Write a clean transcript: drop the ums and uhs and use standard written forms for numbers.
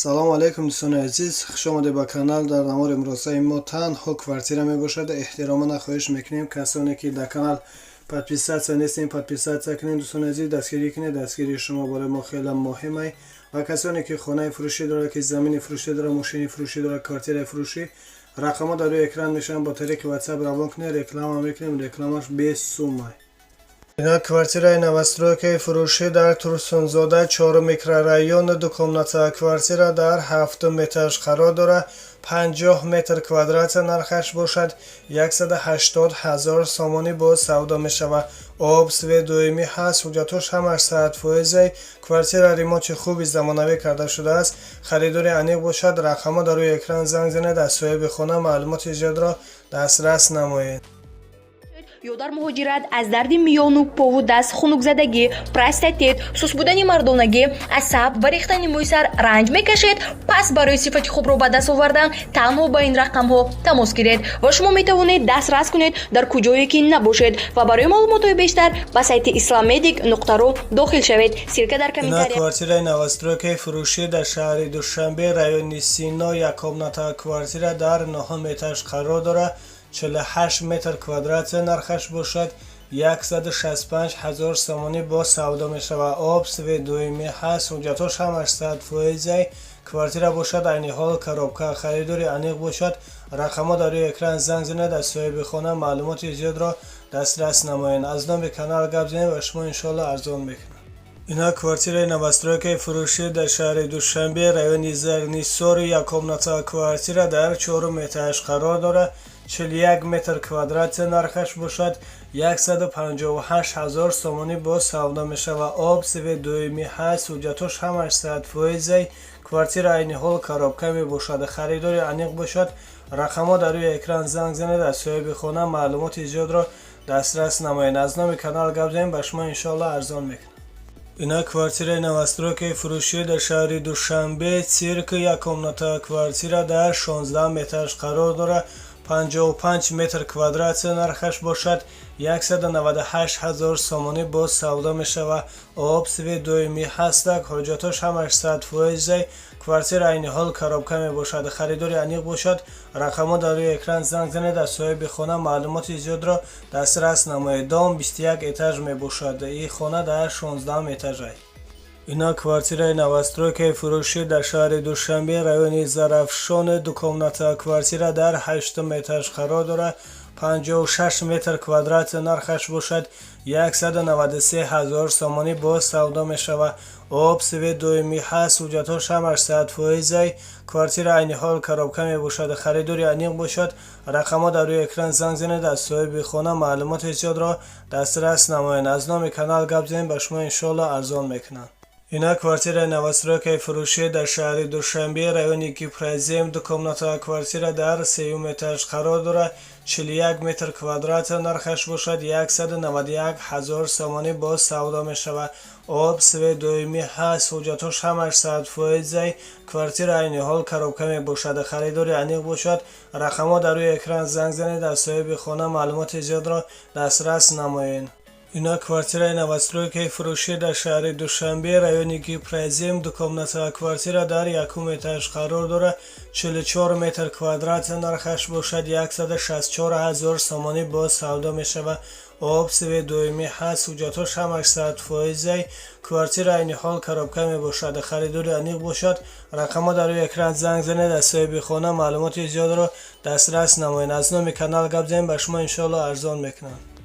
Салому алайкум, дӯстони азиз, хуш омадед ба канал. Дар навори имрӯзаи мо танҳо квартира мебошад. Эҳтиромона хоҳиш мекунем, касоне ки дар канал подписаться нестем, подписаться кунед. Дӯстони азиз, дастгирӣ кунед, дастгирии шумо барои мо хеле муҳим ай. Ва касоне ки хонаи фурӯшӣ дорад, ки замини фурӯшӣ дорад, мошини фурӯшӣ дорад, квартираи фурӯшӣ, рақамҳо дар рӯи экран мешаванд, бо тариқи WhatsApp равон кунед. Реклама мекунем, рекламаш бесумай. Ина квартираи новостройкаи фурӯшӣ дар Турсунзода, чорум микрорайон, двухкомната квартира дар ҳафтум этаж қарор дорад, 50 метр квадрат, нархаш бошад 180 000 сомонӣ боз савдо мешавад. Об, свет доимӣ ҳаст, ҳуҷҷатҳош ҳамаш 100 фоизай. Квартира ремонти хуби замонавӣ карда шудааст. Харидори аниқ бошад, рақамҳо дар рӯи экран, занг занед, аз соҳиби хона маълумоти зиёдро дастрас намоед. Ё дар муҳоҷират аз дарди миёну пову даст, хунукзадагӣ, простатит, суст будани мардонагӣ, асаб ва рехтани мӯи сар ранҷ мекашед, пас барои сифати хубро ба даст овардан танҳо ба ин рақамҳо тамос гиред ва шумо метавонед дастрас кунед, дар куҷое ки набошед. Ва барои маълумотҳои бештар ба сайти islamedic.ru дохил шавед, ссылка дар Ина комментария. квартираи новостройкаи фурӯшӣ дар шаҳри Душанбе, райони Сино, яккомната квартира дар нӯҳум этаж қарор дорад, 48 метр квадрат, нархаш бошад 165 ҳазор сомонӣ боз савдо мешавад. Об, свет доимӣ ҳаст, ҳуҷҷатҳош ҳамаш 100 фоизай. Квартира бошад айни ҳол коробка. Харидори аниқ бошад, рақамҳо дар рӯи экран, занг занед, аз соҳиби хона маълумоти зиёдро дастрас намоед. Аз номи канал гап занед ва шумо иншоалло арзон мекунад. Ина квартираи новостройкаи фурӯшӣ дар шаҳри Душанбе, райони Зарнисори, яккомната квартира дар чорум этаж қарор дорад, 41 метр квадрат, нархаш бошад 158 ҳазор сомонӣ боз савдо мешавад. Об, свет доимӣ ҳаст, ҳуҷҷатҳош ҳамаш 100 фоизай. Квартира айни ҳол коробка мебошад. Харидори аниқ бошад, рақамҳо дар рӯи экран, занг занед, аз соҳиби хона маълумоти зиёдро дастрас намоед. Аз номи канал гап занем, ба шумо иншоалло арзон мекунад. Ина квартираи новостройкаи фурӯшӣ дар шаҳри Душанбе, Цирк, яккомната квартира дар 16 этаж қарор дорад, 55 метр квадрат, нархаш бошад 198 ҳазор сомонӣ боз савдо мешавад. Об, свет доимӣ ҳастак, ҳуҷҷатҳош ҳамаш 100 фоизай. Квартира айни ҳол коробка мебошад. Харидори аниқ бошад, рақамҳо дар рӯи экран, занг занед, аз соҳиби хона маълумоти зиёдро дастрас намоед. Дом 21 этаж мебошад, ин хона дар 16 этажай. Ина квартираи новостройкаи фурӯшӣ дар шаҳри Душанбе, райони Зарафшон, двухкомната квартира дар ҳаштум этаж қарор дорад, 56 метр квадрат, нархаш бошад 193 ҳазор сомонӣ боз савдо мешавад. Об, свет доимӣ ҳаст, ҳуҷҷатҳош ҳамаш 100 фоизай. Квартира айни ҳол коробка мебошад. Харидори аниқ бошад, рақамҳо дар рӯи экран, занг занед, аз соҳиби хона маълумоти зиёдро дастрас намоед. Аз номи канал гап занед, ба шумо иншоалло арзон мекунанд. Ина квартираи новостройкаи фурӯшӣ дар шаҳри Душанбе, райони Гипрозем, двухкомната квартира дар сеюм этаж қарор дорад, 41 метр квадрат, нархаш бошад 191 ҳазор сомонӣ боз савдо мешавад. Об, свет доимӣ ҳаст, ҳуҷҷатҳош ҳамаш 100 фоизай. Квартира айни ҳол коробка мебошад. Харидори аниқ бошад, рақамҳо дар рӯи экран, занг занед, аз соҳиби хона маълумоти зиёдро дастрас намоед. Ина квартираи новостройкаи фурӯшӣ дар шаҳри Душанбе, райони Гипрозем, двухкомната квартира дар якум этаж қарор дорад, 44 метр квадрат, нархаш бошад 164 ҳазор сомонӣ боз савдо мешавад. Об, свет доимӣ ҳаст, ҳуҷҷатҳош ҳамаш 100 фоизай. Квартира айни ҳол коробка мебошад. Харидори аниқ бошад, рақамҳо дар рӯи экран, занг занед, аз соҳиби хона маълумоти зиёдро дастрас намоед. Аз номи канал гап занед, ба шумо иншоалло арзон мекунанд.